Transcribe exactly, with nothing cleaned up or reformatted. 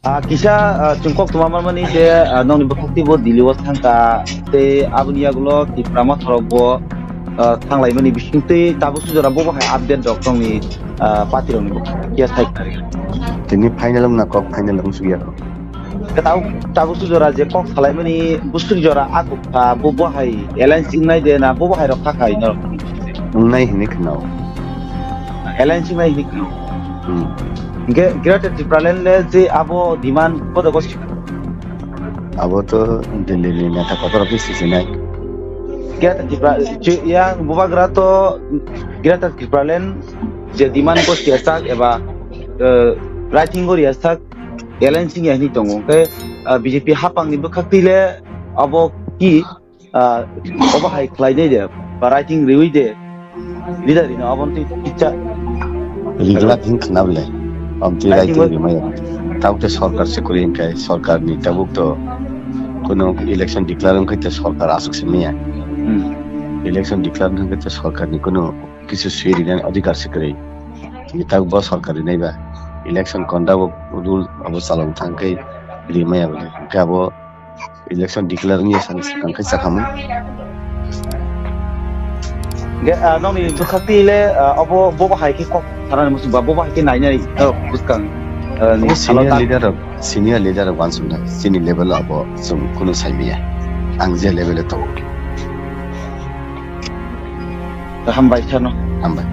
Ah, kisa, ah, chwng kok tuma manmani je, ah, nokni bwkhak teibo Delhi o thangkha, tei aboni yagulo Tipra Motha rok bo, ah, thanglaimani bisingtwi tabuk sujora bo bahai update rok tongni, ah, party rokni bwkhak kiya sai khna rw. Tini final wngna kok, final wng sugya kok. Tabuk, tabuk sujora je kok salaimani bwswk jora akhukha, bo bahai alliance wngnai de na bo bahai rok kha khai norok? Wngnai hinwi khna o. Alliance wngnai hinwi khna o. Hmm. Hingke Greater Tipraland le je abo demand kodo gosi? Abo to Delhi ni neta kotor office si sinai. Greater Tipra, je yang bubagra to Greater Tipraland je demand gosi asak eba, eh, writing gori asak alliance ya hinwi tongo. Hingke, eh, B J P hapang ni bwkhak twi le abo ki ah, obo hai khlainai de, ba writing riwi de, leader rino obo twi kicha. Rigla hin khna bole. Om twi writing writing bo rimai. Tabuk te sorkar se kuri hingkai, sorkar ni tabuk to kuno election declare wngkai te sorkar aswk se maya. Hmm. Election declare wngkai te sorkar ni kuno kisu swi rinani adhikar se kwrwi. Tini tabuk bo sorkar rinai ba. Election conduct rule abo chalok thangkai rimai abole. Hingke abo election declare wngya sani swkang khe chakhamung. Ge, ah, nokni bwkhak twi le, ah, obo, bobo hai khe kok sanani muchung ba, bobo hai khe nainai, oh, bwskang, ah, ni Obo salo senior ta- leader rok, senior leader rok uansuknai, chini level o abo chwng kunu saimanya. Ang je level o tongo. Hambai sano. Hambai.